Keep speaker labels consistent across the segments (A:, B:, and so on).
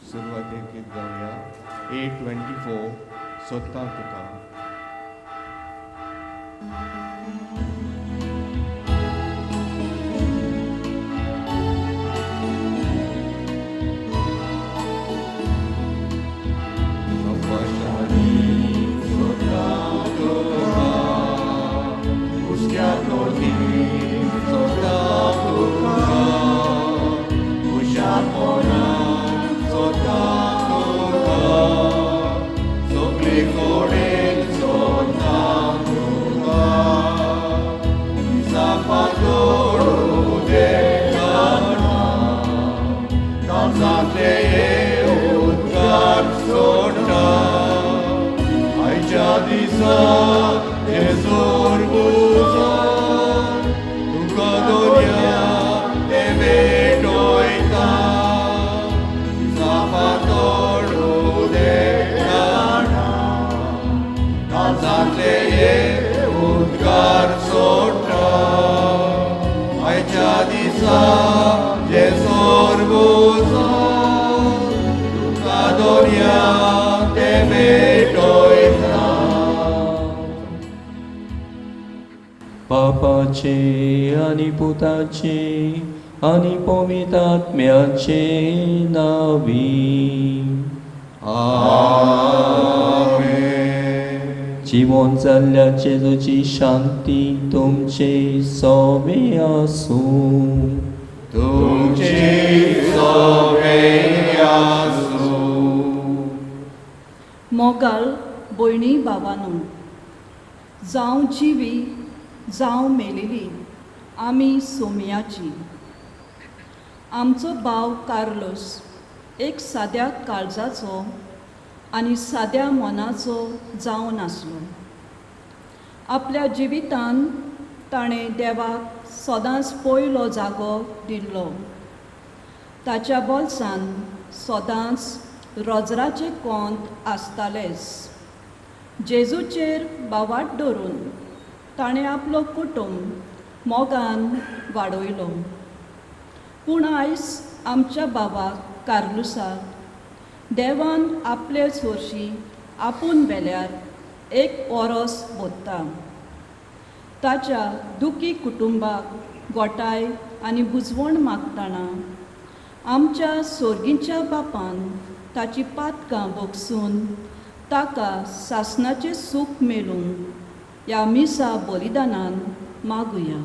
A: सुरवातेक गीत गावया 824 सोदता तुका.
B: बापाचे आनी पुताचे आनी पवित्र आत्म्याचे नावी.
A: आमेन.
B: जिवन जाल्ल्या जेजूची शांती तुमचे सोबे आसूं.
A: तुमची सोबे आसूं.
C: मोगाळ भयणी भावानू, जावं जिवी जावं मेलेली आमी सोमयाची. आमचो भाव कार्लोस एक साद्या काळजाचो आनी साद्या मनाचो जावन आसलो. आपल्या जिवितान ताणें देवाक सदांच पयलो जागो दिल्लो. ताच्या बोल्सान सदांच रोजराचें कोंत आसतालेंच. जेजूचेर बावाट दवरून ताणें आपलो कुटुंब मोगान वाडयलो. पूण आयज आमच्या बाबाक कार्लुसाक देवान आपले सोरशी आपूण वेल्यार एक ओरोस बोत्ता. ताच्या दुखी कुटुंबाक गोटाय आनी बुजवण मागतना आमच्या सोर्गीच्या बापान ताची पातकां भोगसून ताका सासणाचें सूख मेळूंक ह्या मिसा बलिदानान मागुया.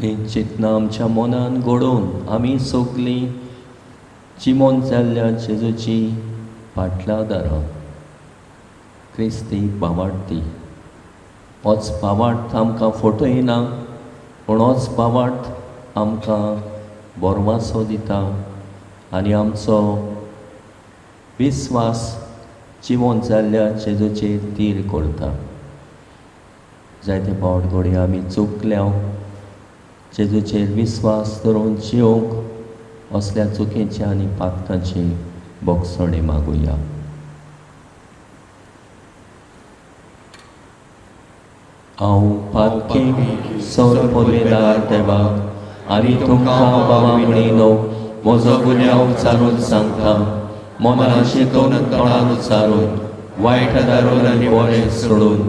B: ही चिंतना आमच्या मनान घडोवन आमी सगलीं जिमोन जाल्ल्या जेजूची फाटल्या दारां क्रिस्ती बावाडती. होच बावार्थ आमकां फटयना, पूण होच बावार्थ आमकां बोरवासो दिता आनी आमचो विस्वास जिवन जाल्ल्या जेजूचेर तीर करता. जायते फावट घडये आमी चुकल्या जेजूचेर विस्वास धरून जिवंक असल्या चुकीची आनी पातकांची बोगसणी मागुया. हांव पातकी सर पदवेदार देवाक आनी तुमकां बाबा म्हणिनो म्हजो गुन्यांव उचारून सांगता. मनान शिकोवन तोंडान उचारून वायट दारून आनी बरें सोडून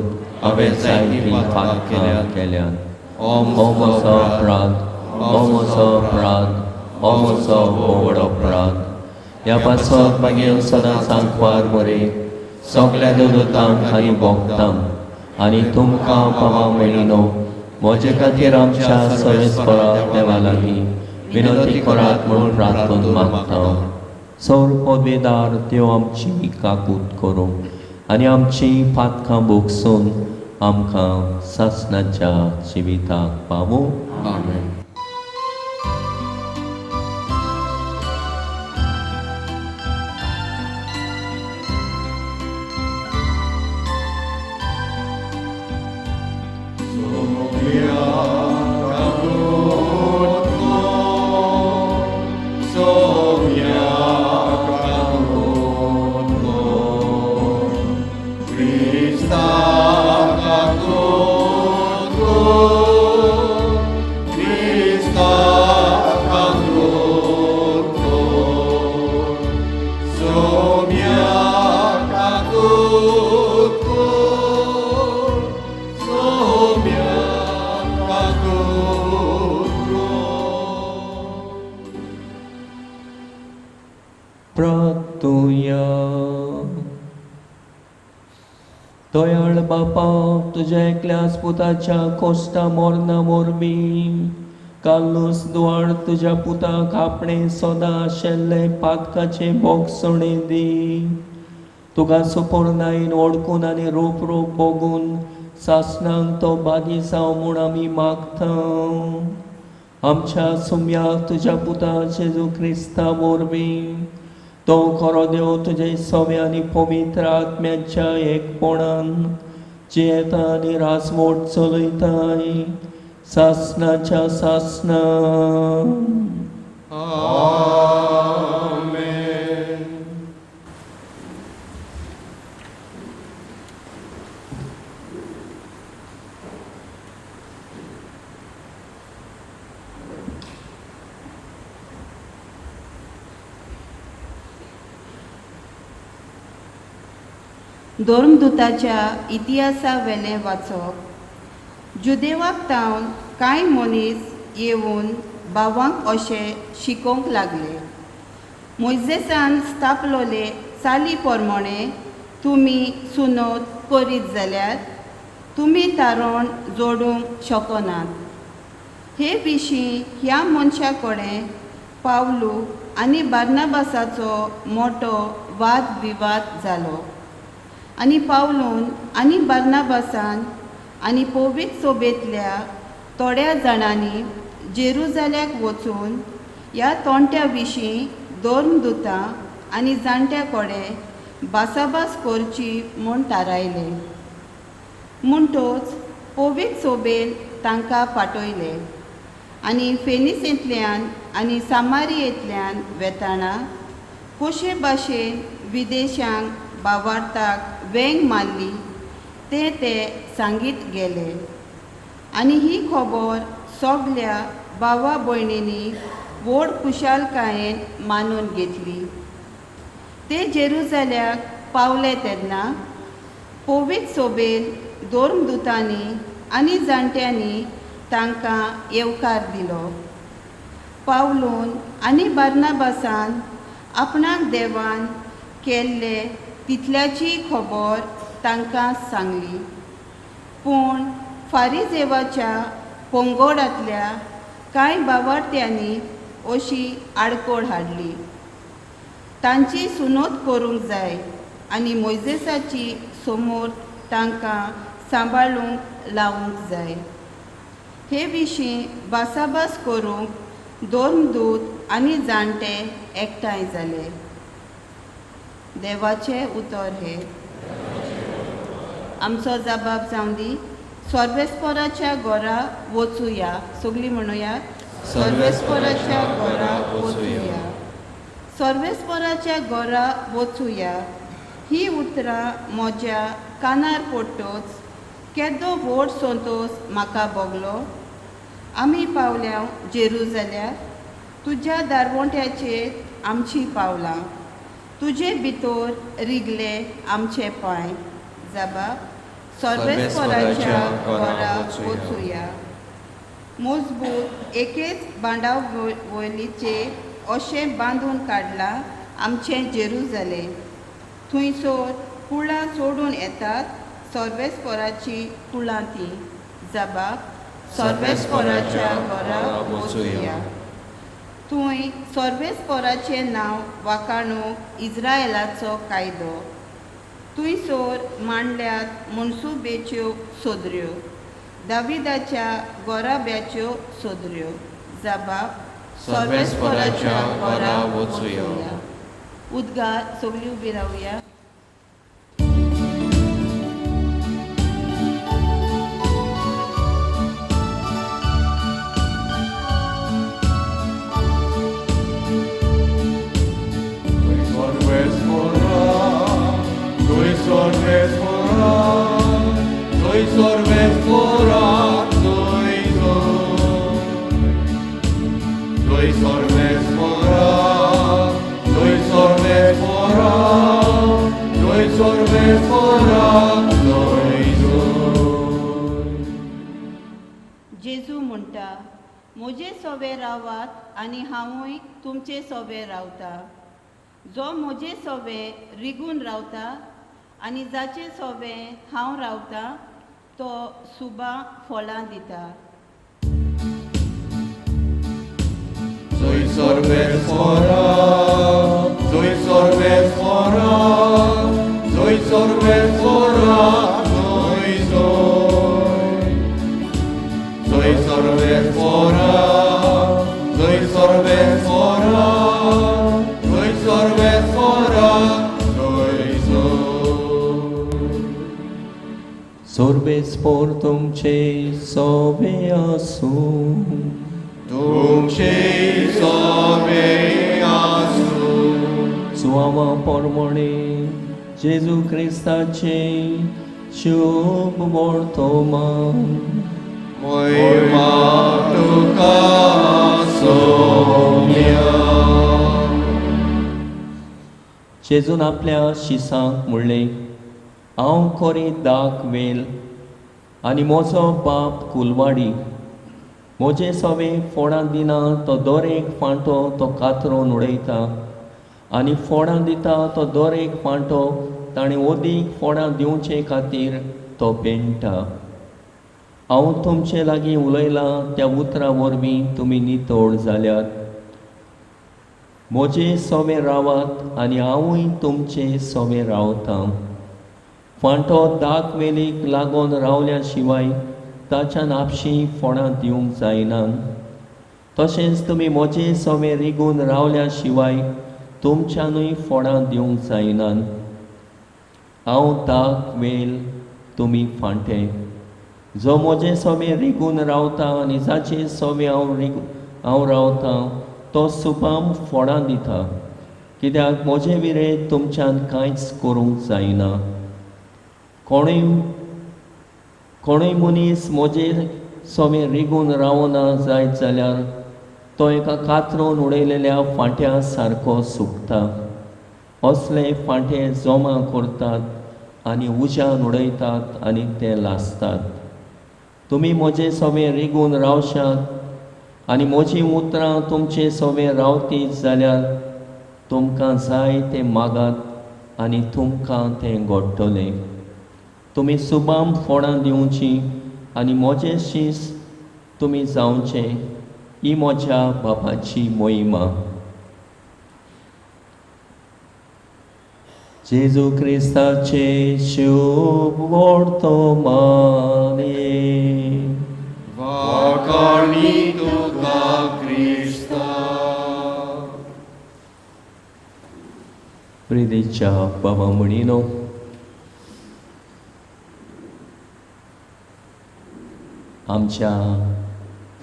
B: हांवें जायतीं पातकां केल्यात. हो म्हजो अपराध, हो म्हजो अपराध, हो म्हजो व्हड अपराध. ह्या पासत मागीर सदांच आंकवार मरे सगल्या देवदूतांक आनी भोगतांक आनी तुमकां बाबा म्हणिनो म्हजे खातीर आमच्या सर्वेस्परा देवा लागीं विनंती करात म्हूण प्रार्थन मागता. सौर पदवेदार त्यो आमची काकूत करूं आनी आमची पातकां भोगसून आमकां सासणाच्या जिविताक पावूं.
A: आमेन. Krista,
B: बापा, तुज्या एकल्याच पुताच्या कोश्टा मोरना मोरबी कार्लूस दुआर तुज्या पुताक आपणे सदां आशिल्ले पातकाचे भोगसणे दी. तुका सुपोरनायन ओडकून आनी रोप रोप भोगून सासणांक तो बागी जावं म्हूण आमी मागता. आमच्या सुम्याक तुज्या पुता जेजू क्रिस्ता वरवीं तो खरो देव तुजे सवे आनी पवित्र आत्म्याच्या एकपणान जियेता आनी राजवट चलयताय सासणाच्या सासणा.
A: आमेन.
D: धर्मदूताच्या इतिहासावेलें वाचप. जुदेवाक तावन कांय मनीस येवन भावांक अशें शिकोवंक लागले, मोयजेसान स्थापलोले चाली प्रमाणे तुमी सुनोत करीत जाल्यार तुमी तारण जोडूंक शकनात. हे विशीं ह्या मनशा कडेन पावलू आनी बार्नाबासाचो मोटो वाद विवाद जालो आनी पावलून आनी बार्नाबासान आनी पवित्र सोबेंतल्या थोड्या जाणांनी जेरुजाल्याक वचून ह्या तोंट्या विशीं धर्मदूतां आनी जाणट्या कडेन भासाभास करची म्हूण थारायलें. म्हणटच पवित्र सोबेन तांकां पाठयले आनी फेनिसेंतल्यान आनी सामारियेंतल्यान वेताना कशे भाशेन विदेशांक भावार्थाक वेंग मारली तें ते सांगीत गेले आनी ही खबर सगल्या भावा भयणींनी व्हड खुशालकायेन मानून घेतली. ते जेरुजाल्याक पावले तेन्ना पवित्र सोबेन धर्मदूतांनी आनी जाणट्यांनी तांकां येवकार दिलो. पावलून आनी बार्नाबासान आपणाक देवान केल्ले तितल्याची खबर तांकां सांगली. पूण फारिजेवाच्या पंगोडांतल्या कांय बावारत्यांनी अशी आडखळ हाडली, तांची सुनोत करूंक जाय आनी मोयजेसाची समोर तांकां सांबाळूंक लावंक जाय. हे विशीं भासाभास करूंक धर्मदूत आनी जाणटे एकठांय जाले. देवाचें उतर हें. आमचो जबाब जावं दी. सर्वेस्पराच्या घरा वचुया. सगळीं म्हणुया, सर्वेस्पराच्या घरा वचुया. सर्वेस्पराच्या घरा वचुया ही उतरां म्हज्या कानार पडटच केदो व्हड संतोश म्हाका भोगलो. आमी पावल्या जेरुजाल्याक, तुज्या दारवंट्याचेर आमचीं पावलां, तुजे भितर रिगले आमचे पांय. जबाब, सर्वेस्पराच्या घरा वचुया. मजबूत एकेच बांदावळीचेर अशें बांदून काडलां आमचें जेरुजालें. थंयसर कुळां सोडून येतात सर्वेस्पराची कुळां ती. जबाब, सर्वेस्पराच्या घरा वचुया. थंय सर्वेस्पराचें नांव वाखाणूंक इस्रायलाचो कायदो. थंयसर मांडल्यात मनसुबेच्यो सदऱ्यो, दाविदाच्या गोराब्याच्यो सदऱ्यो. जबाब,
A: सर्वेस्पराच्या घरा वचुया.
D: उद्गार. सगळीं उबी रावया. जेजू म्हणटा, म्हजे सोवे रावात आनी हांवूय तुमचे सोवे रावता. जो म्हजे सोवे रिगून रावता आनी जाचे सोबें हांव रावतां तो सुबा फळां दिता.
A: Zoe sorbes fora, Zoe sorbes fora, Zoe sorbes fora, Zoe Zoe. Zoe sorbes fora, Zoe sorbes fora, Zoe sorbes fora, Zoe Zoe.
B: सोर्बेस्पोर तुमचे सोबे आसूं.
A: तुमचे सोबे आसूं.
B: सुवावा पोरमोणे जेजू क्रिस्ताचे शुभ वर्तमान.
A: मोहिमा तुका सोम्या.
B: जेजून आपल्या शिसांक म्हणलें, हांव कोरी दाक वेल आनी म्हजो बाप कुलवाडी. म्हजे सवे फोडां दिना तो दर एक फांटो तो कातरून उडयता आनी फोडां दिता तो दर एक फांटो ताणें ओदीक फोडां दिवचे खातीर तो पेंटा. हांव तुमचे लागीं उलयलां त्या उतरां वरवीं तुमी नितळ जाल्यात. म्हजे सोवे रावात आनी हांवूय तुमचे सोवे रावतां. फांटो दाक वेलीक लागून रावल्या शिवाय ताच्यान आपशी फोणां दिवंक जायना. तशेंच तुमी म्हजे सोवे रिगून रावल्या शिवाय तुमच्यानूय फोणां दिवंक जायना. हांव दाक वेल, तुमी फांटे. जो म्हजे सोवे रिगून रावता आनी जाचे सोवे हांव रावतां तो सुपाम फोणां दिता, कित्याक म्हजे विरे तुमच्यान कांयच करूंक जायना. कोणूय मनीस म्हजे सोवे रिगून रावना जायत जाल्यार तो एका कातरून उडयलेल्या फांट्या सारको सुकता. असले फांटे जमा करतात आनी उज्यान उडयतात आनी ते लासतात. तुमी म्हजे सोवे रिगून रावशात आनी म्हजीं उतरां तुमचे सोवे रावतीत जाल्यार तुमकां जाय तें मागात आनी तुमकां तें घडटलें. तुमी सुबाम फोणां दिवचीं आनी म्हजे शीस तुमी जावचे, ही म्हज्या बापाची मोहिमा. जेजू क्रिस्ताचे शुभ वर्तमाने.
A: वाखाणी तुका क्रिस्ता.
B: प्रितीच्या बाबा म्हणिनो, आमच्या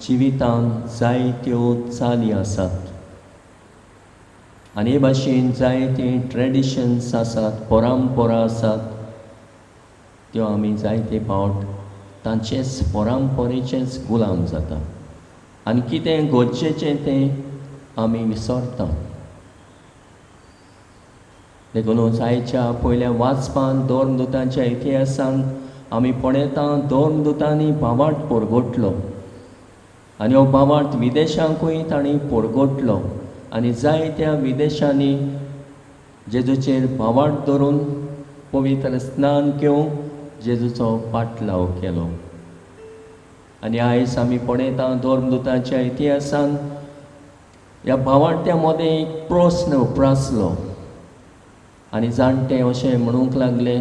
B: जिवितांत जायत्यो चाली आसात आनी हे भाशेन जायते ट्रेडिशन्स आसात, परंपरा आसात, त्यो आमी जायते फावट तांचेच परंपरेचेच गुलाम जाता आनी कितें गरजेचें तें आमी विसरता. देखूनच आयच्या पयल्या वाचपान धर्मदुतांच्या इतिहासान आमी पळयता धर्मदुतांनी भावार्थ परगटलो आनी हो भावार्थ विदेशांकूय तांणी परगटलो आनी जायत्या विदेशांनी जेजूचेर भावार्थ धरून पवित्र स्नान घेवंक जेजूचो पाटलाव केलो. आनी आयज आमी पळयता धर्मदुतांच्या इतिहासान ह्या भावार्थ्या मदें एक प्रस्न उप्रासलो आनी जाणटे अशें म्हणूंक लागले,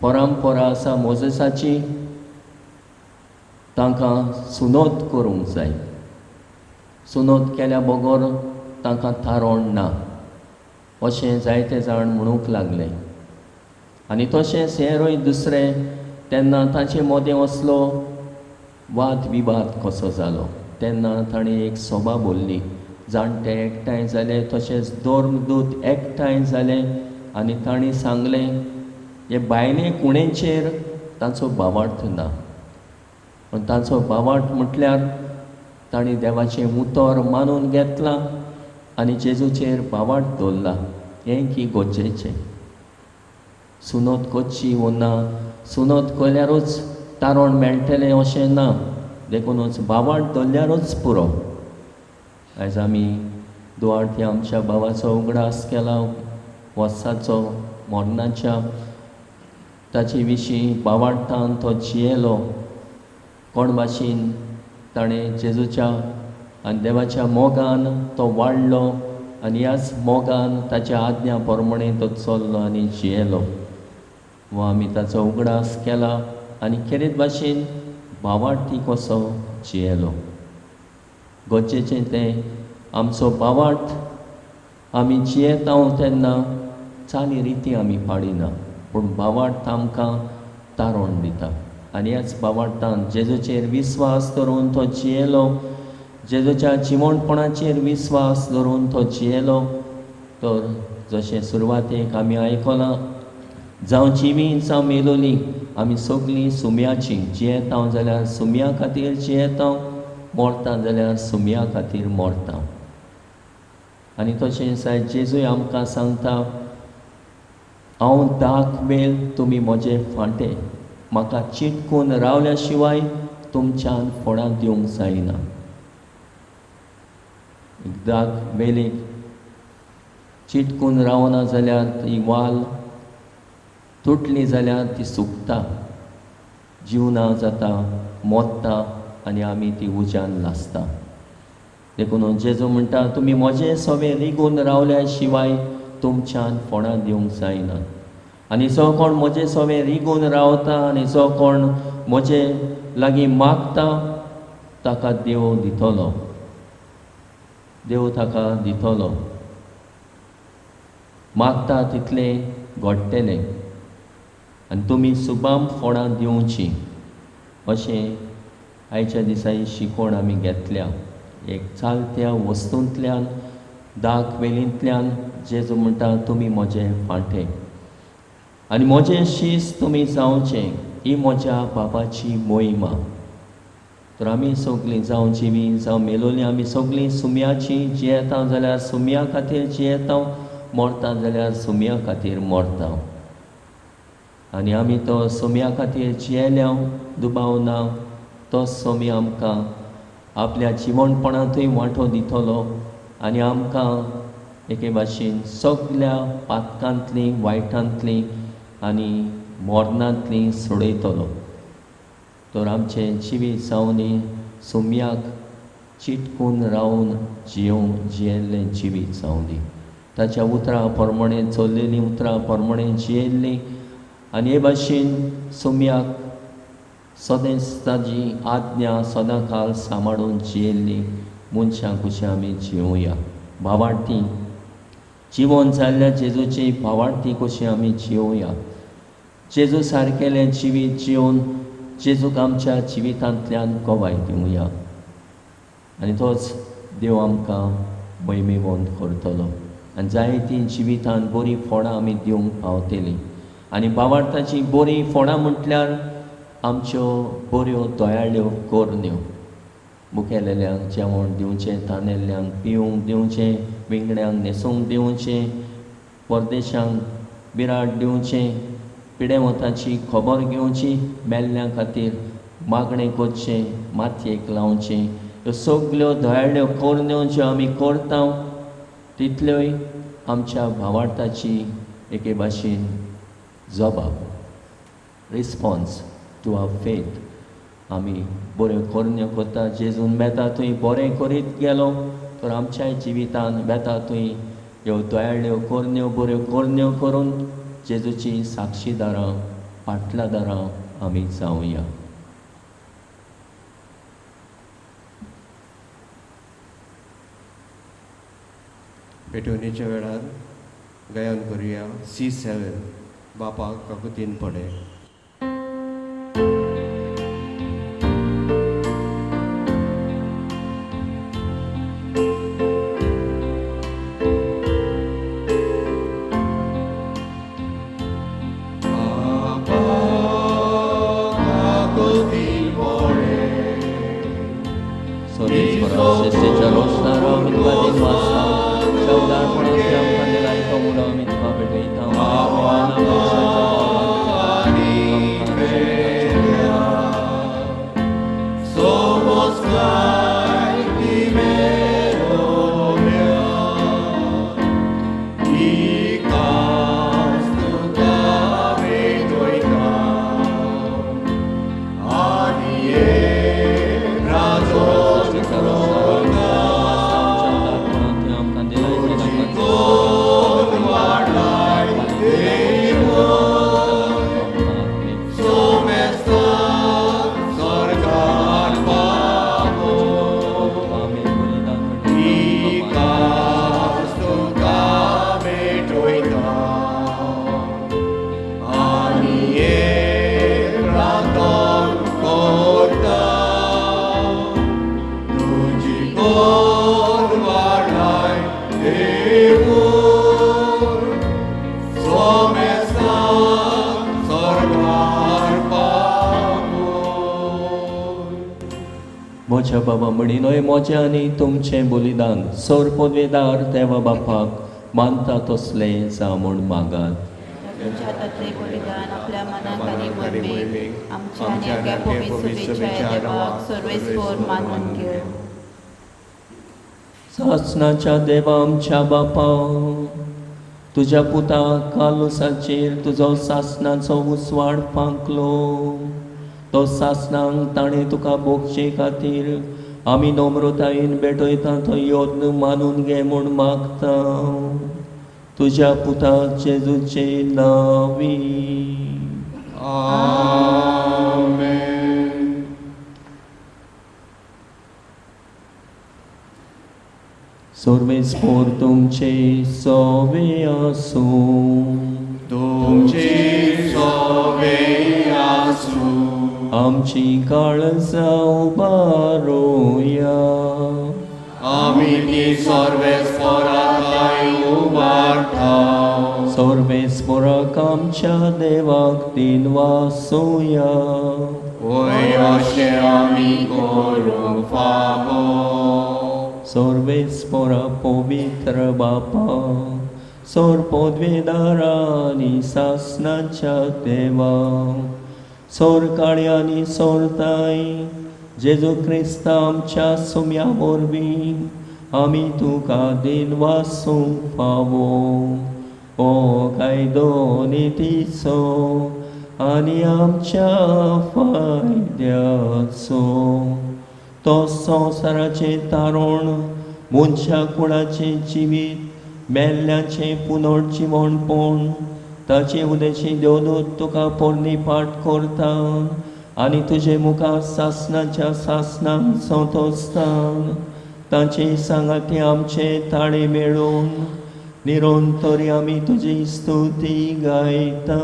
B: परंपरा आसा मोजेसाची, तांकां सुनोत करूंक जाय, सुनोत केल्या बगर तांकां थारोण ना, अशें जायते जाण म्हणूंक लागले. आनी तशेंच हेरूय दुसरे तेन्ना तांचे मदें असलो वाद विवाद कसो जालो तेन्ना ताणें एक सभा बोल्ली, जाणटे एकठांय जाले तशेंच धर्मदूत एकठांय जाले आनी तांणी सांगलें हे बायले कुणेचेर तांचो भावार्थ ना, पूण तांचो भावार्थ म्हटल्यार तांणी देवाचें उतर मानून घेतलां आनी जेजूचेर भावार्थ दवरला, हें की गरजेचें. सुनोत करची वो ना, सुनोत केल्यारूच तारण मेळटलें अशें ना, देखूनच भावार्थ दवरल्यारूच पुरो. आयज आमी दुवार्थी आमच्या भावाचो उगडास केला, वर्साचो मरणाच्या, ताचे विशीं बावाडटान तो जियेलो, कोण भाशेन ताणें जेजूच्या आनी देवाच्या मोगान तो वाडलो आनी ह्याच मोगान ताच्या आज्ञा प्रमाणे तो चल्लो आनी जियेलो. वो आमी ताचो उगडास केला आनी खेरीत भाशेन भावार्थी कसो जियेलो. गरजेचें तें आमचो भावार्थ आमी जियेता तेन्ना चाली रिती आमी पाडिना, पूण भावार्थ आमकां तारोण दिता. आनी ह्याच भावार्थान जेजूचेर विस्वास धरून तो जियेलो, जेजूच्या जिवणपणाचेर विस्वास धरून तो जियेलो. तर जशें सुरवातेक आमी आयकलां, जावं जिवी जावं मेलोली आमी सगळीं सुम्याची, जियेता जाल्यार सुम्या खातीर जियेता, मरता जाल्यार सुम्या खातीर मरता. आनी तशेंच आयज जेजूय आमकां सांगता, हांव दाक मेल तुमी म्हजे फांटे, म्हाका चिटकून रावल्या शिवाय तुमच्यान फळां दिवंक जायना. दाक वेलीक चिटकून रावना जाल्यार ती वाल तुटली जाल्यार ती सुकता, जिवना जाता, मोत्ता आनी आमी ती उज्यान लासता. देखून जेजू म्हणटा, तुमी म्हजे सवे रिगून रावल्या शिवाय तुमच्यान फळां दिवंक जायना. आनी जो कोण म्हजे सवे रिगून रावता आनी जो कोण म्हजे लागीं मागता ताका देव दितलो, देव ताका दितलो. मागता तितलें घडटलें आनी तुमी सुबाम फळां दिवचीं. अशें आयच्या दिसा ही शिकवण आमी घेतल्या. एक चालत्या वस्तूंतल्यान, दाक वेलींतल्यान जेजू म्हणटा, तुमी म्हजे फांटे आनी म्हजें शीस तुमी जावचें, ही म्हज्या बाबाची मोहिमा. तर आमी सगळीं जावं जिवी जावं मेलोली आमी सगळीं सुम्याची, जियेता जाल्यार सुम्या खातीर जियेता, मरता जाल्यार सुम्या खातीर मरता. आनी आमी तो सुम्या खातीर जियेल्या दुबाव ना, तो सोमी आमकां आपल्या जिवणपणांतूय वांटो दितलो आनी आमकां एके भाशेन सगल्या पातकांतलीं, वायटांतलीं आनी मरणांतलीं सोडयतलो. तर आमचें जिवीत जावनी सुम्याक चिटकून रावन जियोवंक जियेल्लें जिवीत जावनी, ताच्या उतरां प्रमाणे चल्लेलीं, उतरां प्रमाणे जियेल्लीं आनी हे भाशेन सुम्याक सदांच ताजी आज्ञा सदांकाल सांबाळून जियेल्लीं मनशां कशीं आमी जिवया. भावार्थी जिवन जाल्ल्या जेजूची भावार्थी कशी आमी जिवया. जेजू सारकेलें जिवीत जिवन जेजूक आमच्या जिवितांतल्यान गवाय दिवया आनी तोच देव आमकां महिमेवंत करतलो आनी जायतीं जिवितान बरीं फळां आमी दिवंक पावतलीं. आनी भावार्थाचीं बरीं फळां म्हटल्यार आमच्यो बऱ्यो दयाळ्यो करण्यो, मुखेलेल्यांक जेवण दिवचें, तानेल्ल्यांक पिवंक दिवचें, विंगड्यांक न्हेसूंक दिवचें, परदेशांक बिराड दिवचें, पिडेवताची खबर घेवची, मेल्ल्यां खातीर मागणें करचें, मातयेक लावचें. ह्यो सगल्यो दयाळ्यो करण्यो ज्यो आमी करता तितल्योय आमच्या भावार्थाची एके भाशेन जबाब, रिस्पोन्स टू our faith. आमी बऱ्यो करण्यो करता, जेजून वेता थंय बरें करीत गेलो तर आमच्याय जिवितान वेता थंय ह्यो दयाळ्यो करण्यो, बऱ्यो करण्यो करून जेजूची साक्षीदारां, पाटलादारां आमी जावया.
A: पेटवणेच्या वेळार गायन करुया C7 बापाक काकुतीन पडे.
B: म्हज्या बाबा म्हणिनोय म्हजें आनी तुमचें बलिदान सोर पदवेदार देवा बापाक मानता तसलें जावं म्हूण मागात.
D: तुमच्या हातांतलें बलिदान आपल्या मनाक आनी मोहिमेक आमच्या आनी आमच्या पवित्र सभेच्या देवाक सर्वेस्पर मानून घेवं.
B: सासणाच्या देवा आमच्या बापा, तुज्या पुता कालुसाचेर तुजो सासणाचो उजवाड फांकलो. तो सासणांक ताणें तुका भोगचे खातीर आमी नम्रतायेन भेटयता तो यत्न मानून घे म्हूण मागता. तुज्या पुता जेजूचे नांवी.
A: आमेन.
B: सर्वेस्पोर तुमचे सोवे आसूं.
A: तुमची सोवे आसूं.
B: आमची काळजां उबारोया.
A: आमी ती सर्वेस्पोराक उबारता.
B: सर्वेस्पोराक आमच्या देवाक दिनवासुया.
A: वय अशें आमी करूंक फावो.
B: सर्वेस्पोरा पवित्र बापा, सोर पदवेदारा आनी सासणाच्या देवा, सोर काळ्या आनी सोरताय जेजू क्रिस्ता आमच्या सुम्या वरवीं आमी तुका दिनवासूंक फावो. ओ कायदो नितीचो आनी आमच्या फायद्याचो, तो संवसाराचें तारण, मनशा कुळाचें जिवीत, मेल्ल्याचें पुनर्जिवणपण, ताचे उदेशी देवदूत तुका पोरणी पाठ करता आनी तुजे मुखार सासणाच्या सासणाक संतोसता. ताचे सांगाती आमचे ताळे मेळून निरंतर आमी तुजी स्तुती गायता.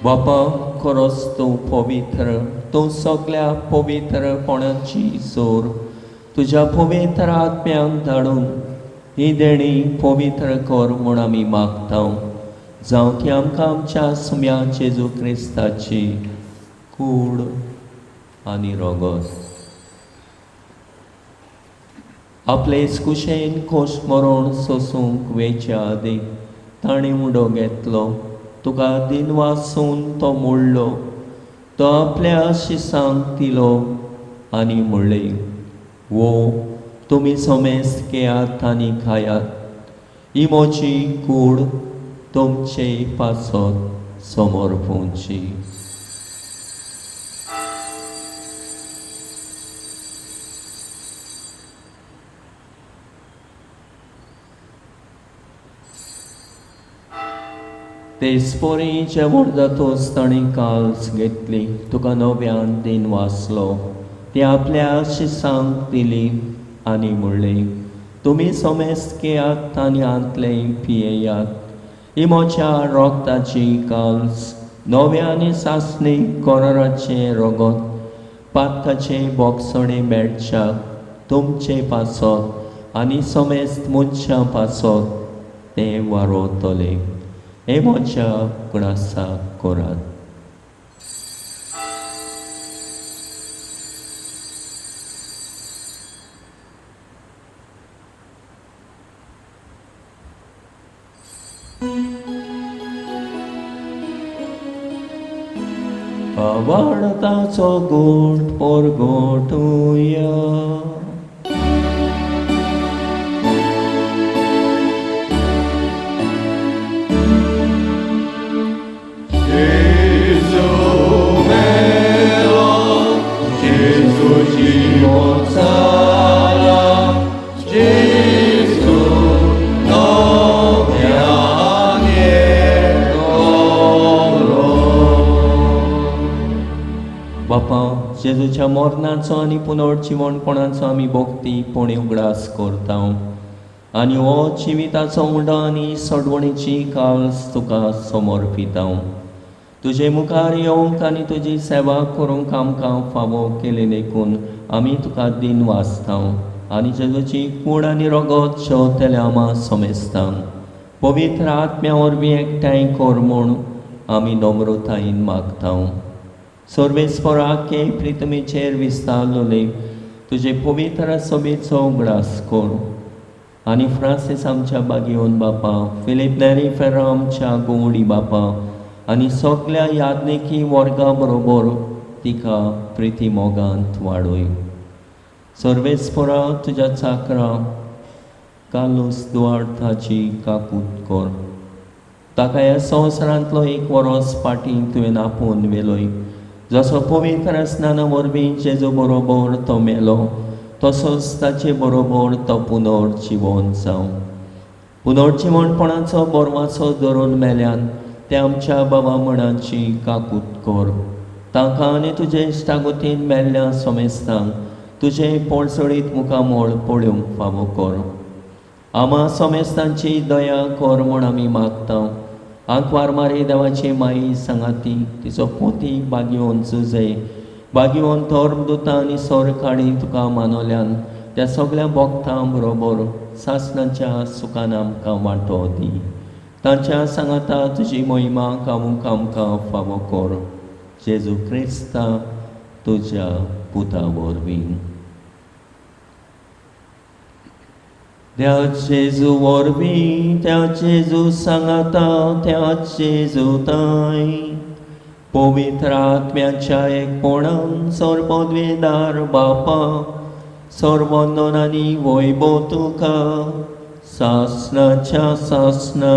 B: बापा, खरोच तूं पवित्र, तूं सगल्या पवित्रपणाची जोर. तुज्या पवित्र आत्म्याक धाडून ही देणी पवित्र कर म्हूण आमी मागता. जावं ती आमकां आमच्या सुम्या जेजू क्रिस्ताची कूड आनी रोगत. आपले कुशेन खोश मरण सोसूंक वेच्या आदीं ताणें उडो घेतलो. तुका दिनवासून तो मोडलो, तो आपल्या शिसांक दिलो आनी म्हणलें, वो तुमी समेस्त घेयात आनी खायात, ही म्हजी कूड तुमचे पासत समर्पूंची. तेचपरी जेवण जातोच ताणें काल्स घेतली, तुका नव्यान दिन वाचलो, ती आपल्या शिसांक दिली आनी म्हणलें, तुमी समेस्त घेयात आनी हांतलें पियेयात. ही म्हज्या रोगताची काल्स नव्या आनी सासणी कराराचें रगत पातकाचे बोगसणे मेळच्या तुमचे पासत आनी समेस्त मनशां पासत तें वारोतले. हे म्हज्या कुणासाक करात. आवडताचो गोट परगोटुया.
A: जेजू मेलो, जेजू जिवो जाला, जेजू नव्यान येतलो.
B: बापा, जेजूच्या मरणाचो आनी पुनर्जिवणपणाचो आमी भक्ती पुणे उगडास करता आनी हो जिविताचो उंडो आनी सोडवणीची काल्स तुका समर्पिता. तुजे मुखार येवंक आनी तुजी सेवा करूंक आमकां फावो केली देखून आमी तुका दिन वाचता आनी जेजूची कूड आनी रगत शेवतले आमा समेस्ता पवित्र आत्म्या वरवीं एकठांय कर म्हूण आमी नम्रतायेन मागता. सर्वेस्पराके प्रितमेचेर विस्तारलोले तुजे पवित्र सभेचो उगडास कर आनी फ्रांसीस आमच्या बागेवन बापा, फिलीप नेरी फेर्रा आमच्या गोवडी बापा आनी सगल्या याज्ञिकी वर्गा बरोबर तिका प्रिती मोगांत वाडय. सर्वेस्परा तुज्या चाकरा कार्लुस दुआर्थाची काकूत कर. ताका ह्या संवसारांतलो एक वरोस फाटीं तुवें आपोवन व्हेलोय. जसो पवित्र स्नाना वरवीं जेजू बरोबर तो मेलो तसोच ताचे बरोबर तो पुनर्जिवन जावं. पुनर्जिवणपणाचो बोरवाचो धरून मेल्यान ते आमच्या बाबा मणाची काकूत कर. तांकां आनी तुजे इश्टागोतीन मेल्ल्या समेस्तांक तुजें पोळसळीत मुखामळ पळोवंक फावो कर. आमा समेस्तांची दया कर म्हूण आमी मागता. आंकवार मारी देवाची माई सांगाती तिचो पोती बागयोवन जुजे बागयोवन धर्मदुतां आनी सोरकाडी तुका मानवल्यान त्या सगल्या भोगतां बरोबर सासणाच्या सुखान आमकां वांटो दी. तांच्या सांगाता तुजी मोहिमा गावूंक आमकां फावो कर. जेजू क्रिस्ता तुज्या पुता वरवीं. त्या जेजू वरवीं, त्या जेजू सांगाता, त्या जेजू ताय पवित्र आत्म्याच्या एकपणान सर्वद्वेदार बापा सर्वंदन आनी वैभव तुका सासणाच्या सासणा.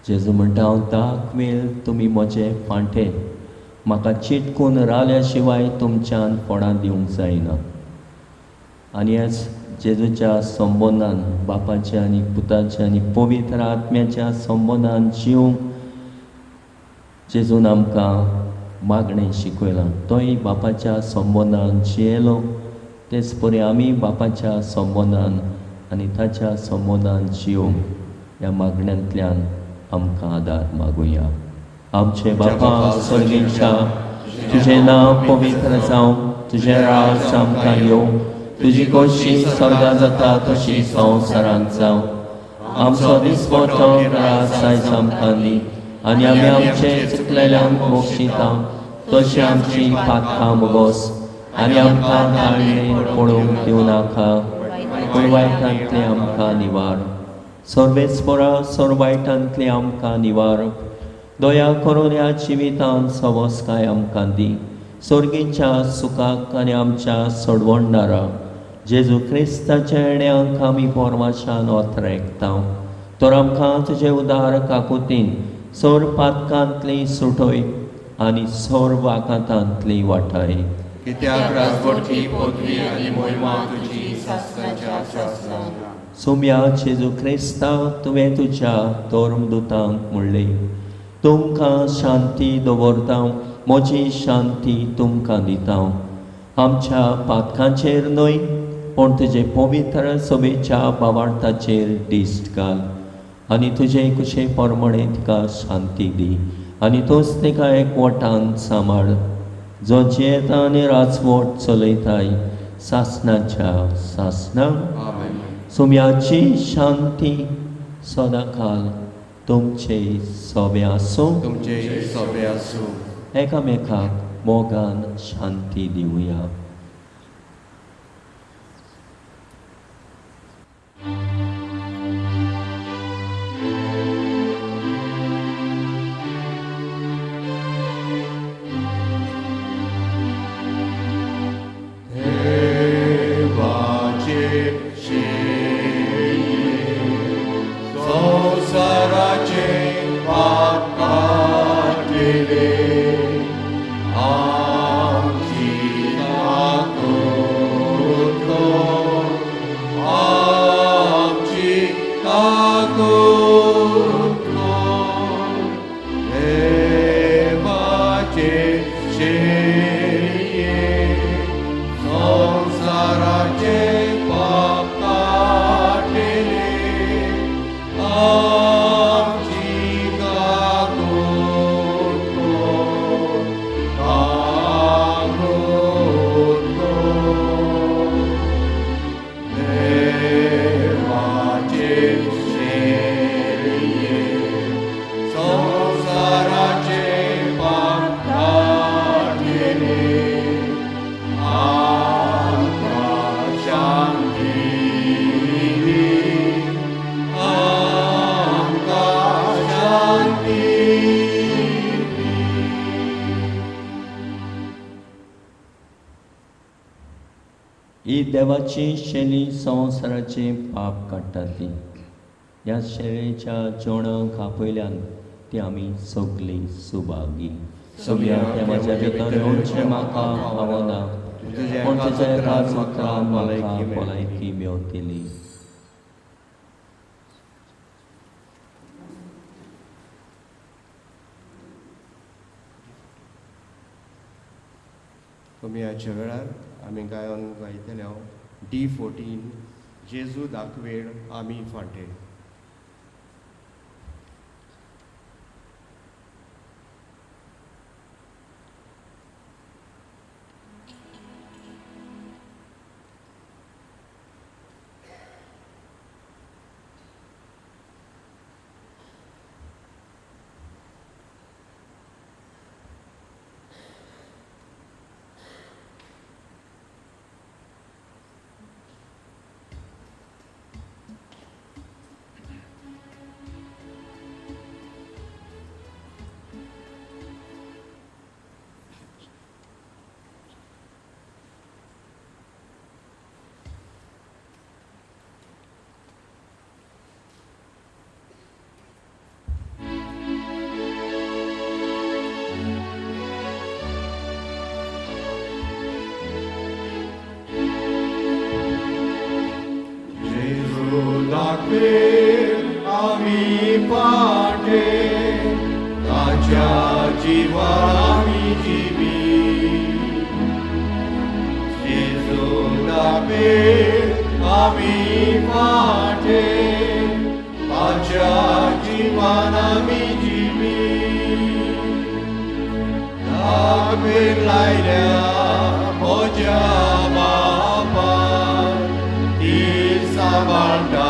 B: जेजू म्हणटा, हांव दाखवेल तुमी म्हजे फांटे, म्हाका चिटकून रावल्या शिवाय तुमच्यान फळां दिवंक जायना. आनी ह्याच जेजूच्या संबंदान, बापाच्या आनी पुताच्या आनी पवित्र आत्म्याच्या संबंदान जिवंक जेजून आमकां मागणें शिकयलां. तोय बापाच्या संबंदान जियेलो, तेच परी आमी बापाच्या संबंदान आनी ताच्या संबंदान जिवंक ह्या मागण्यांतल्यान आमकां आदार मागुया. आमचे बापा सर्गेच्या, तुजें नांव पवित्र जावं, तुजें राज आमकां येवं, तुजी खोशी स्वर्गा जाता तशी संवसारांत जावं. आमचो दिसपट्टो राज आयज आमकां दी आनी आमी आमचे चुकलेल्यांक बक्षिता तशी आमची पातकां बोगोस आनी आमकां ताळणेर पळोवंक दिवं नाका, पूण वायटांतलें आमकां निवार. सर्वेस्परा सर्व वायटांतलें आमकां निवार. दया करून ह्या जिवितांत सवसकाय आमकां दी. सर्गीच्या सुखाक आनी आमच्या सोडवणदारा जेजू क्रिस्ताच्या येण्याक आमी पोरवाशान ओतरेकता. तर आमकां तुजे उदार काकुतीन सोर पातकांतली सुटय आनी सोर वाकातांतली वाटाय.
A: कित्याक राजवटकी पदवी आनी मोहिमा तुजी सासणाच्या सासणां.
B: सोम्या जेजू क्रिस्ता, तुवें तुज्या धर्मदुतांक म्हणलें, तुमकां शांती दवरता, म्हजी शांती तुमकां दिता. आमच्या पातकांचेर न्हय पूण तुजे पवित्र सभेच्या बावार्थाचेर दिश्ट घाल आनी तुजे कुशे प्रमाणे तिका शांती दी आनी तूंच तिका एकवटान सांबाळ, जो जियेता आनी राजवट चलयताय सासणाच्या सासणां.
A: आमेन.
B: सोम्याची शांती सदांकाल तुमचे सोबे आसूं.
A: तुमचे सोबे आसूं.
B: एकामेकाक मोगान शांती दिवया.
A: देवाचे शेये संवसाराचे पाप काडलेले, आमची ताकद कर, आमची ताकद कर. देवाचे शेये संवसाराचे पाप काडलेले, आमची ताकद कर, ताकद कर. देवाचे शेये संवसाराचे पाप काडलेले, आमकां शांती दी, आमकां शांती दी.
B: ही देवाची शैली संवसाराचे पाप काडटा ती. ह्या शैलीच्या जेवणाक आपयल्यान ती आमी सगळीं सुभागी. सोम्या, तें म्हज्या भितर येवचें म्हाका फावना, पूण तुज्या एकाच उतरान म्हाका भलायकी मेवतली.
A: तुमी हाच्या वेळार आमी गायन गायतले हांव D14, जेजू दाखवेळ आमी फांटे. जेजू दाखवेल आमी पाटे, ताच्या जिवार आमी जिवी. जेजू दाखवेल आमी पाटे, ताच्या जिवान आमी जिवी. दाखवेल लायल्या म्हज्या बापान, ती सांबाळटा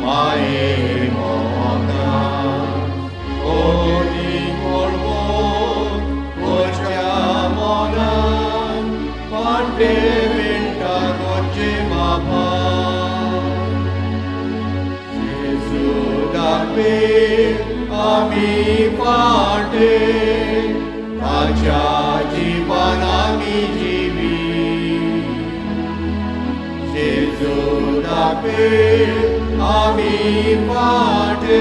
A: माये मोगान. कोणी कोळवो म्हज्या मनान, फांटे मेळटा गोचे बापान. जेजू दाखवेल आमी फांटे, ताच्या जिवान आमी जिवी. जेजू दाखवेल आमी फांटे,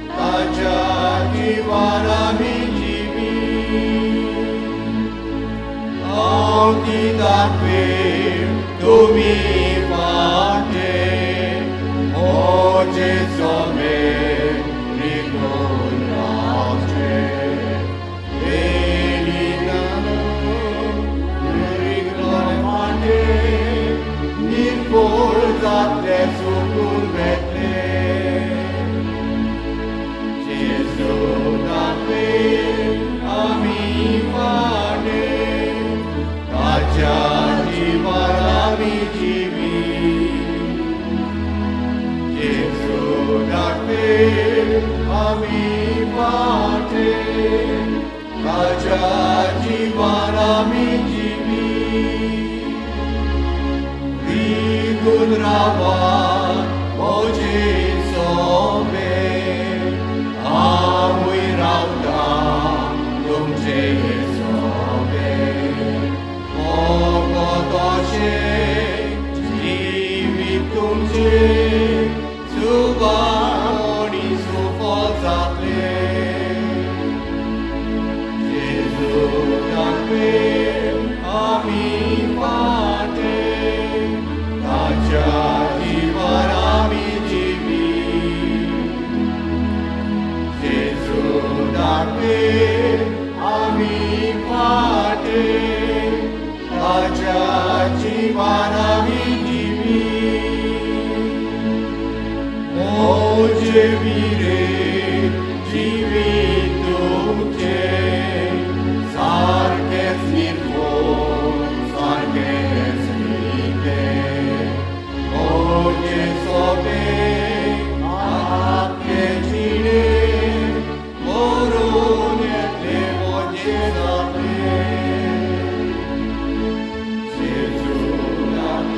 A: ताच्या दाखवे तुमी फाटे म्हजे सोमे रिगून रावचे फाटे निर्फोळ जातले सुकून वेतले जेजू दाखवे आमी फाटे ताच्या जिवार आमी जिवी जेजू दाखवे आमी फाटे ताच्या जिवार आमी जिवी रिगून रावा म्हजे सोबे हांवूय रावता तुमचे सोबे फकत अशें जिवीत तुमचें सुवाणी सुफळ जातलें जेजू दाखवे आमी फाटे ताच्या जिवार आमी जिवी जेजू दाखवे आमी फाटे ताच्या जिवार आमी जिवी म्हजे विरे जिवीत तुमचें सारकेंच निर्फोळ सारकेंच नितें म्हजे सोबे आख्खे जिणे मरून येतलें म्हजें जातलें जेजू दाखवे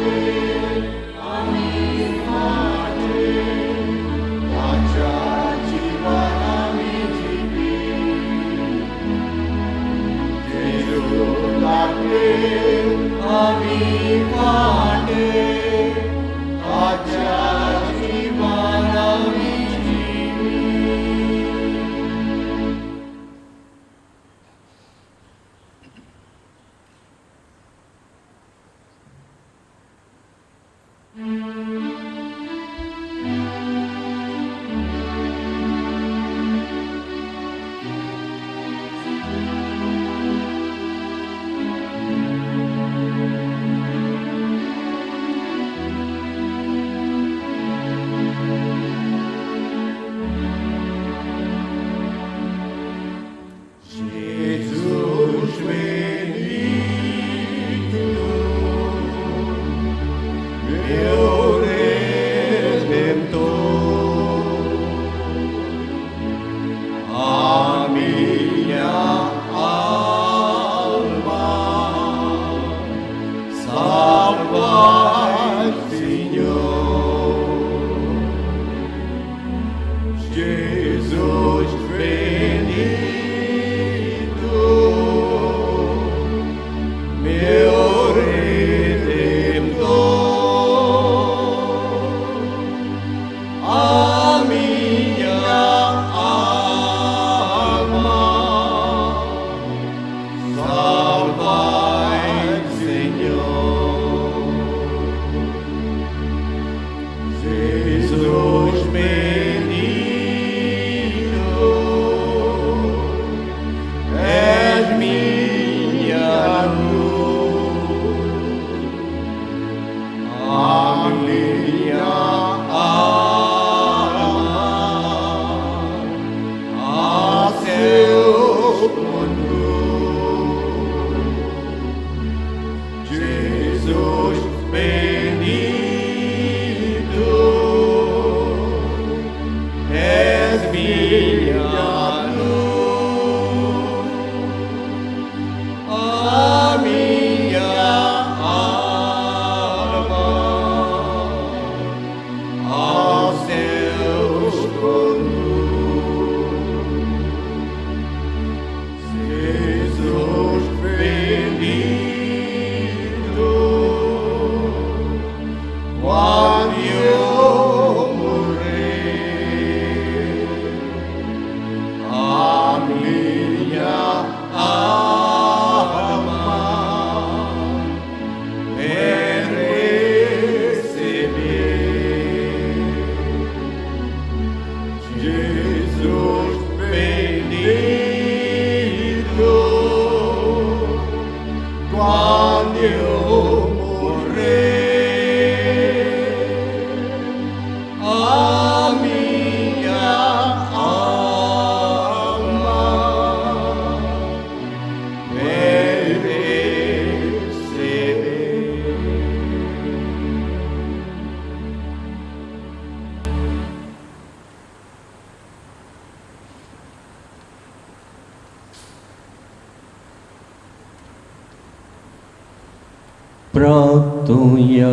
B: प्राप्तुया.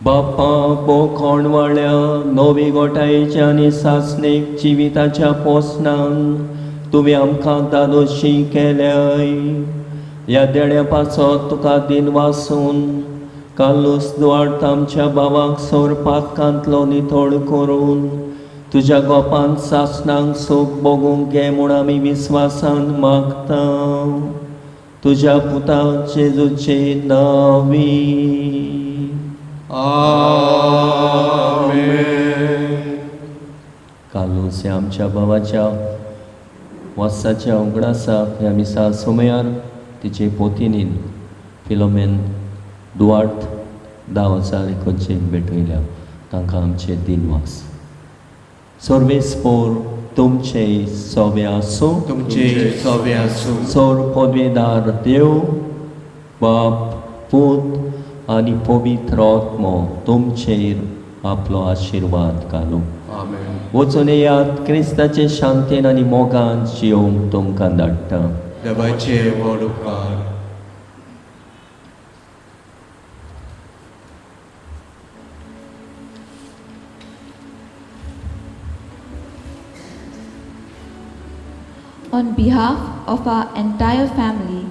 B: बापा पोखणवाळ्या नवी गोठायेच्या आनी सासणीक जिविताच्या पोसणान तुवें आमकां दादोशी केल्याय. ह्या देण्या पासत तुका दिनवासून कार्लूस दुआर्त आमच्या बाबाक सोरपातकांतलो नितळ करून तुज्या गोपान सासणांक सूख भोगूंक घे म्हूण आमी विस्वासान मागता. तुज्या पुता जेजूचे नांवी.
A: आमेन.
B: कार्लूस ह्या आमच्या बाबाच्या वासाच्या उगडासाक ह्या मिसा सुमयार तिचे पोतिनीन फिलोमेन दुआर्त 10,000 इकोचेक भेटयल्या. तांकां आमचे दिनवास. सर्वेस्पोर तुमचे सोवे आसूं.
A: तुमचे सवे आसूं.
B: सोर पदवेदार देव बाप पूत आनी पवित्र आत्मो तुमचेर आपलो आशिर्वाद घालूं.
A: आमेन.
B: वचून येयात, क्रिस्ताचे शांतीन आनी मोगान जियोवंक तुमकां धाडटा.
A: देवाचे व्हड उपकार.
D: On behalf of our entire family,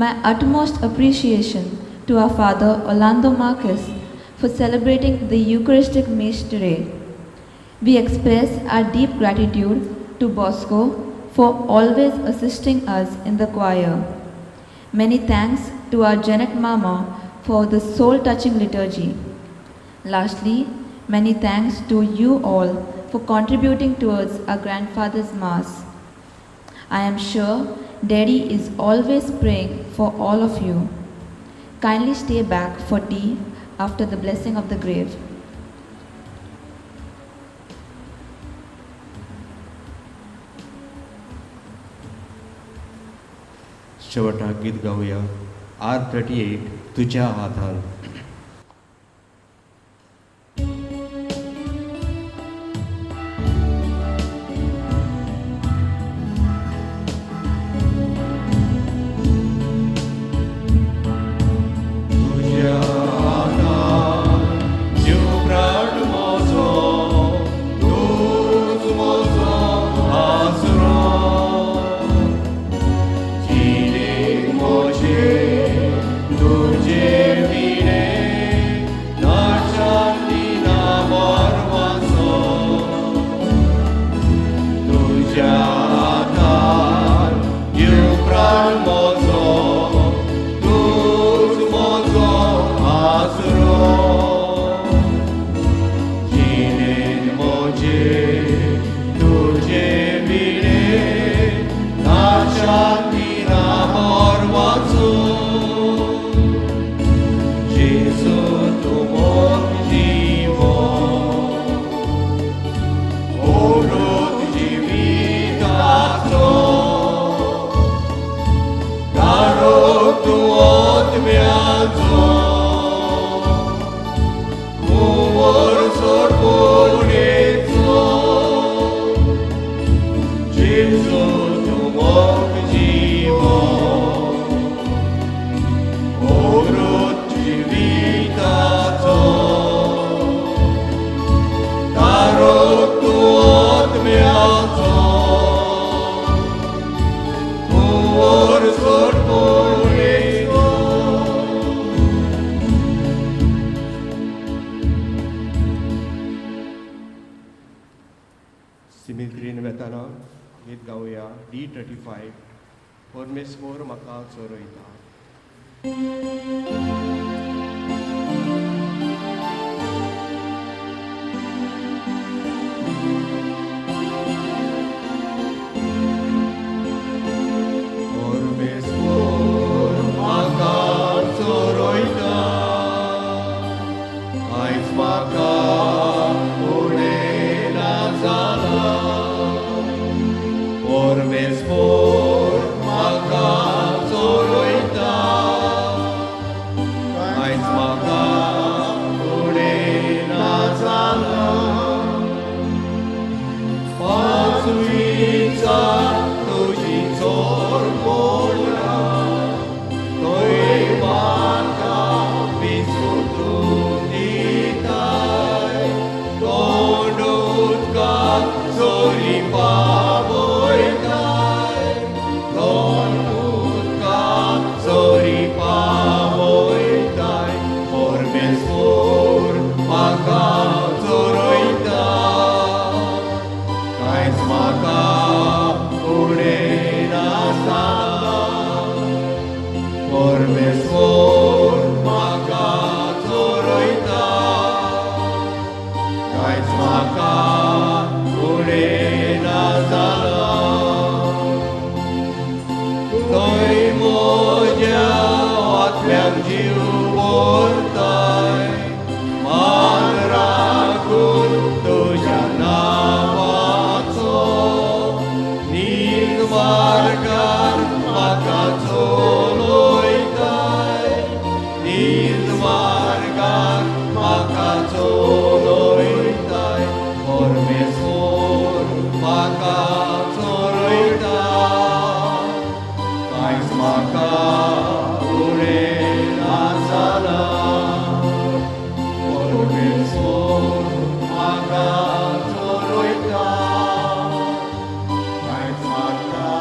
D: my utmost appreciation to our father Orlando Marques for celebrating the Eucharistic Mass today. We express our deep gratitude to Bosco for always assisting us in the choir. Many thanks to our Janet Mama for the soul-touching liturgy. Lastly, many thanks to you all for contributing towards our grandfather's Mass. I am sure Daddy is always praying for all of you. Kindly stay back for tea after the blessing of the grave.
A: शेवटाक गीत गावया R 38 तुझ्या हातान. तुझ्या हातान जीव प्राण म्हजो, तूंच म्हजो आसरो. जिणेक म्हजे तुजे विणें ना शांती ना बरवासो. तुज्या हातान जीव प्राण म्हजो, तूंच म्हजो आसरो. जिणेंत म्हजे तुजे विणें ना शांती ना बरवासो. जेजू तूं मोग जीवन अमृत जिविताचो, तारक तूं आत्म्याचो, कुंवर सोडपोणेचो. जेजू तूं मोग जीवन अमृत जिविताचो, तारक तूं आत्म्याचो, कुंवर सोडपोणेचो. सिमित्रीन वेताना गीत गावया D 35 परमेश्वर म्हाका चरयता. परमेश्वर म्हाका चरयता, आयज म्हाका उणें ना जालां. परमेश्वर म्हाका चरयता, आयज म्हाका उणें ना जालां. पांचवीचा तुजी चोर पडला थंय मार्गार म्हाका चलयताय, नीज मार्गार म्हाका चलयताय, परमेश्वर म्हाका चलयता, कांयच म्हाका उणें ना जालां, परमेश्वर म्हाका चलयता, कांयच म्हाका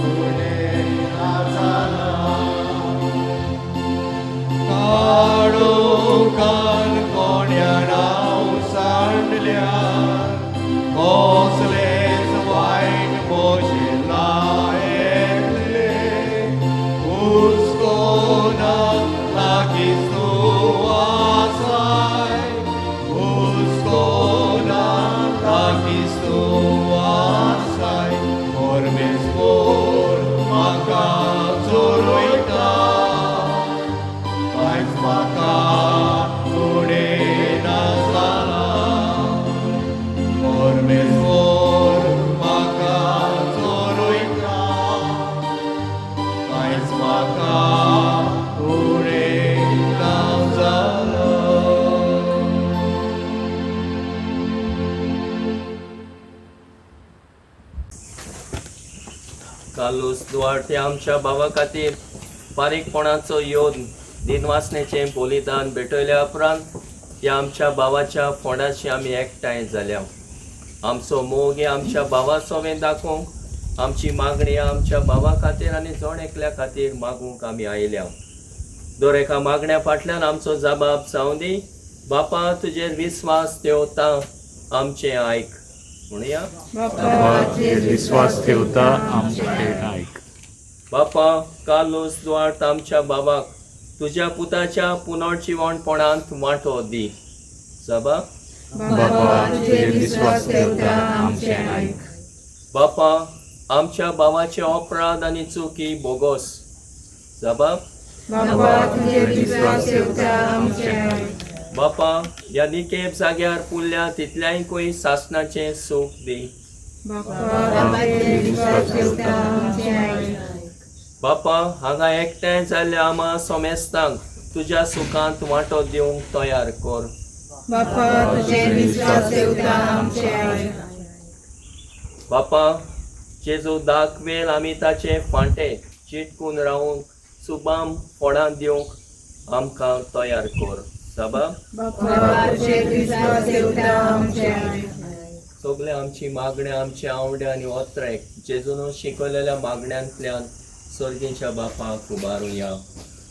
A: उणें ना जालां. काळोखान कोण्यान हांव सांडल्यार, कसलेंच वायट म्हजें ना येतलें, हुस्को ना लागींच तूं आसाय, हुस्को ना लागींच तूं आसाय, परमेश्वर म्हाका चलयता, कांयच म्हाका उणें ना जालां, परमेश्वर म्हाका चलयता, कांयच म्हाका उणें ना जालां.
B: कार्लूस दुआर्ते आमच्या भावा खातीर बारीकपणाचो योद दिनवासनेचें बलिदान भेटयल्या उपरांत ह्या आमच्या भावाच्या फोंडाशी आमी एकठांय जाल्या. आमचो मोग हे आमच्या भावा सोवें दाखोवंक, आमची मागणी आमच्या भावा खातीर आनी जण एकल्या खातीर मागूंक आमी आयल्या. दर एका मागण्या फाटल्यान आमचो जबाब जावं दी. बापा, तुजेर विस्वास ठेवता, आमचें आयक म्हणया.
E: बापा, तुजेर विस्वास ठेवता, आमचें आयक.
B: बापा, कार्लोस दुआर्त आमच्या बाबाक तुज्या पुताच्या पुनर्जिवणपणांत वांटो दी. जाबा.
E: बापा, तुजेर विस्वास ठेवता, आमचें आयक.
B: बापा, आमच्या भावाचे अपराध आनी चुकी बोगोस. जाबा.
E: बापा, तुजेर विस्वास ठेवता, आमचें आयक.
B: बापा, ह्या निकेप जाग्यार पुरल्या तितल्याकूय सासणाचें सूख दी.
E: बापा, तुजेर विस्वास ठेवता, आमचें आयक.
B: बापा, हांगा एकठांय जाल्ल्या आमा सोमेस्तांक तुज्या सुखांत वांटो दिवंक तयार कर.
E: बापा, तुजेर विस्वास ठेवता, आमचें आयक.
B: बापा, जेजू दाखवेल आमी ताचे फांटे चिटकून रावूंक सुबाम फोडां दिवंक आमकां तयार कर. साबा.
E: बापा, तुजेर विस्वास ठेवता, आमचें आयक.
B: सगळे आमची मागण्या, आमचे आवडे आनी ओत्रेक जेजून शिकयलेल्या मागण्यांतल्यान सर्गीच्या बापाक उबारुया.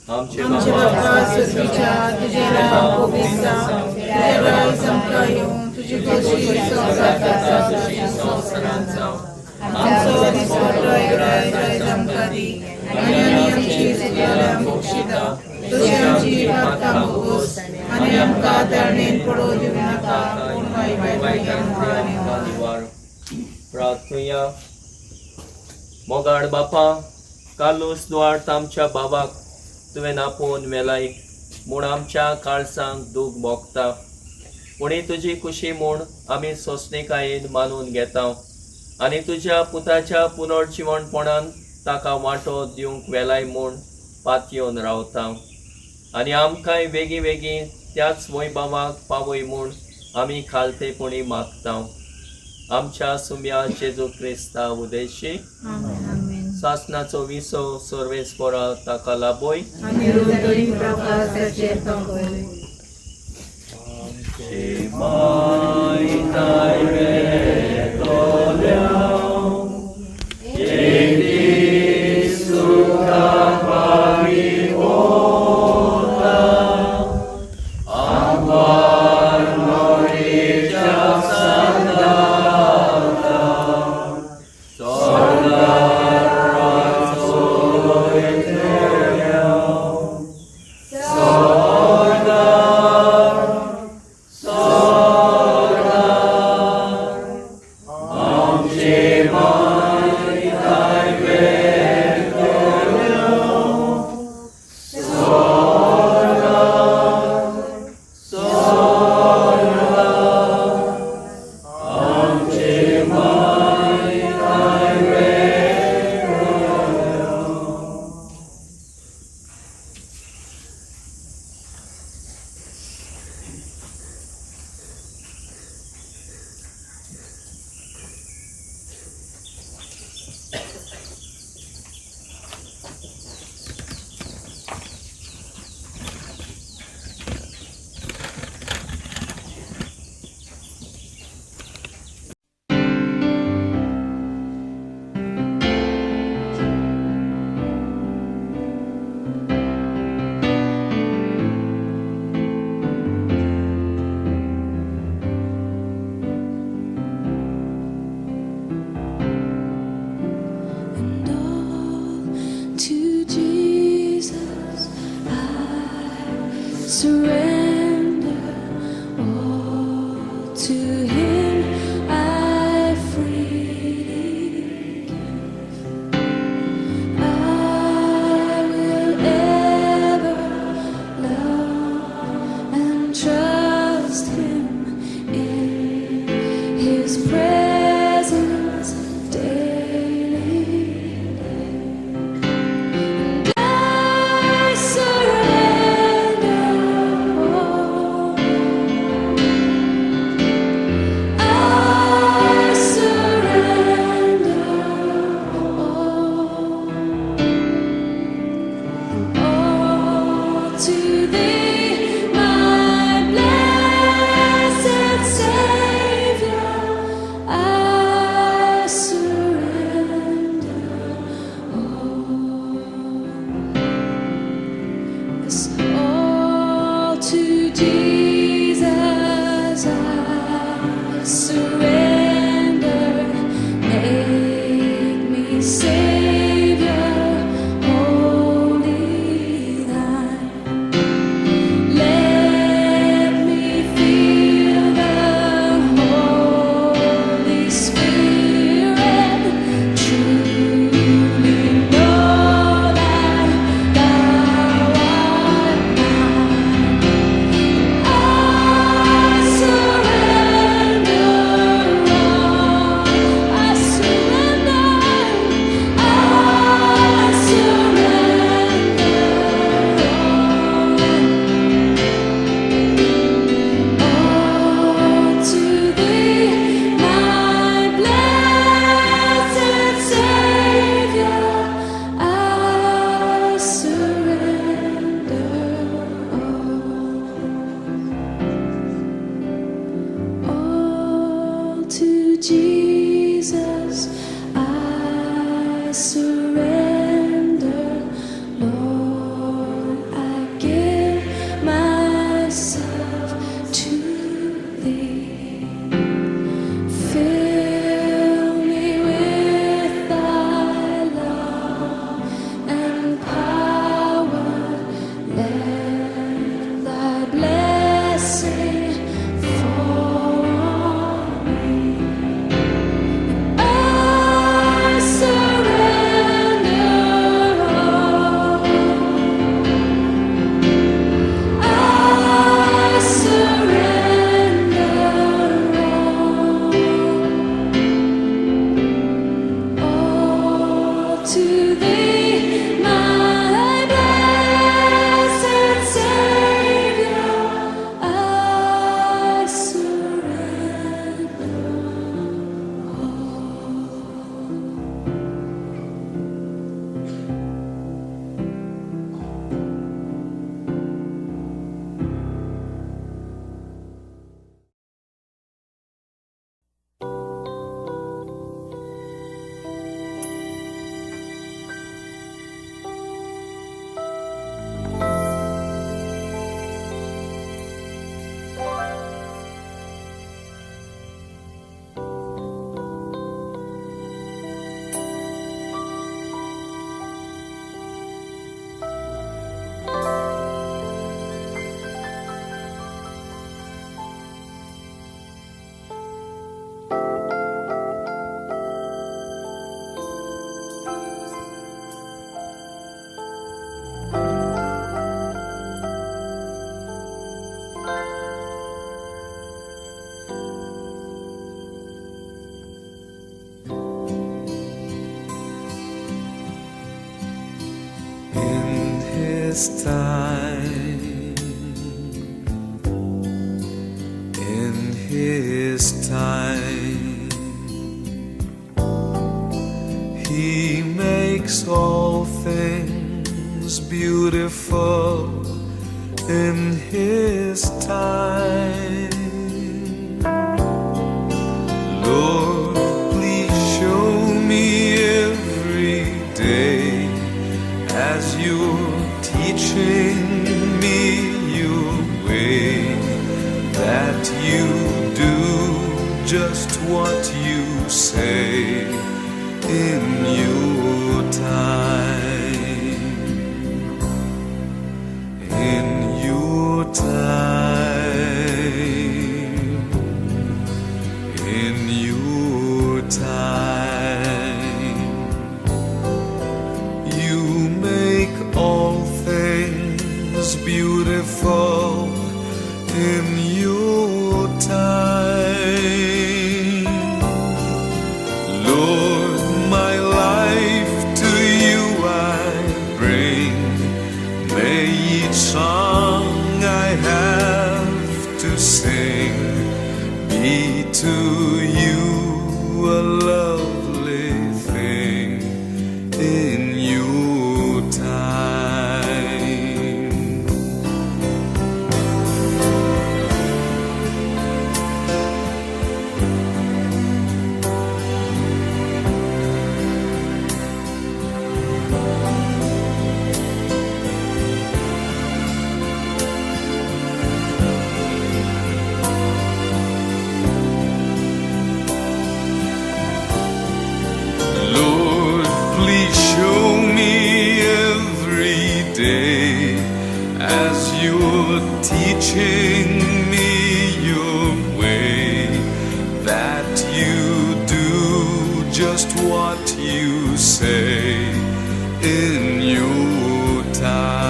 B: आमचे
E: आमचे बापा सर्गीच्या, तुजें नांव पवित्र जावं, तुजें राज्य आमकां येवं, तुजी खोशी संवसारांत जाता तशी
B: संवसारांत जावं.
E: आमचो दिसवडो आयज आयज आमकां दी, आनी आमी आमची चुकलेल्यांक बक्षिता, तशी आमची पातकां भोगोस, आनी आमकां ताळणेन पडोवं दिवं नाका, पूण वायटांतल्यान आमकां निवार.
B: निवार. प्रार्थुया. मोगाड बापा, कार्लूस दुआर्त आमच्या बाबाक तुवें आपोवन व्हेलाय म्हूण आमच्या काळजांक दूख भोगता, पूण ही तुजी खुशी म्हूण आमी सोंसणीकायेन मानून घेता आनी तुज्या पुताच्या पुनर्जिवणपणान ताका वांटो दिवंक व्हेलाय म्हूण पातयेवन रावता, आनी आमकांय वेगीं वेगीं त्याच वैभवाक पावय म्हूण आमी खालतेपणी मागता. आमच्या सुम्या जेजू क्रिस्ता उदेशी. सासनाचो विसो सर्वेस्परा ताका लाभोय.
E: आनी रोजरी प्रकाश ताचेर पावय.
B: मायताय वेतोल्या एक दीस तुका पावी वता, आंवार मोरेच्या सांगाता, स्वर्गार चोयतल्या, स्वर्गार, स्वर्गार.
F: His time, in His time, He makes all things beautiful in His time. Lord, please show me every day as you're teaching me your way, that you do just what you say in your time. In your time, in your time, you make all things beautiful in your time. Lord, my life to you I bring. May each song I have to sing be to you a lovely thing in your time. Lord, please show me every day as you're teaching me your way, that you do just what you say in your time.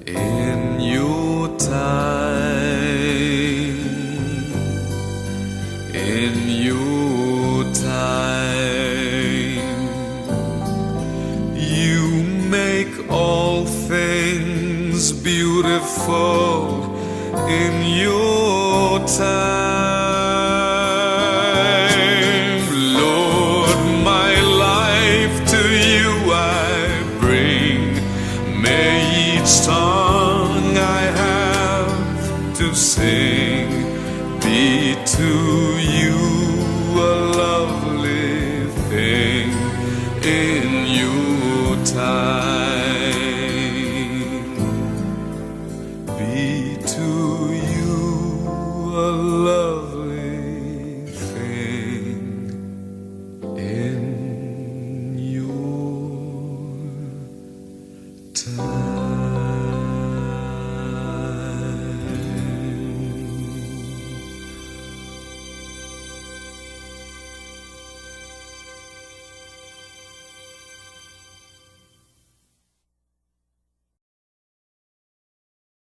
F: In your time, in your time, you make all things beautiful in your time. Lord, my life to you I bring. May each song I have to sing be to you a lovely thing in your time. Be to you a lovely thing in your time.